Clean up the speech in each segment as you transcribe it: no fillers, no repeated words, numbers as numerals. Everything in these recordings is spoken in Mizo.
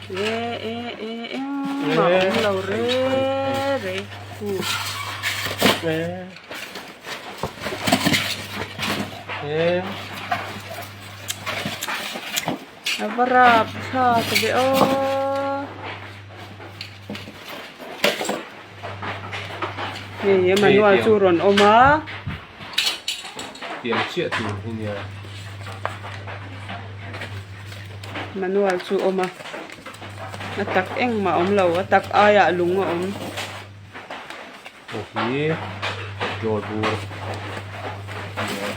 E e e engmah a awm lo re re hu. A va rap thlak ve aw. Hei a manual chu rawn awm a. Tiang chiah tur hi nia. Manual chu awm a. A tak engmah a awm lo a tak aiah lung a awm. Hei hi petrol bur a ni a.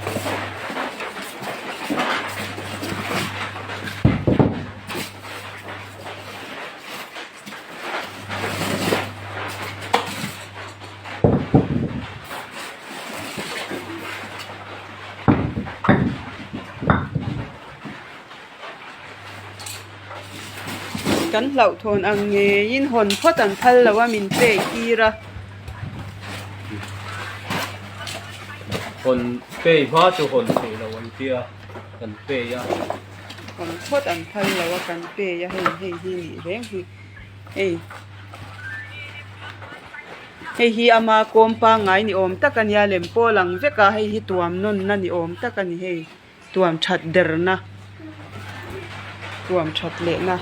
Kan hlauhthawn ang ngeiin hawn phawt an phal lo a min pek tir a. Hawn pei hma chu hawn theih loh an tia kan pei a. Hawn phawt an phal lo a kan pei a hei hei hi nih reng hi hei hei hi ama kawm pangngai ni awm tak a nia lem pawh a lang vek a hei hi tuam nawn na ni awm tak a ni hei. Tuam that derna tuam that lehna.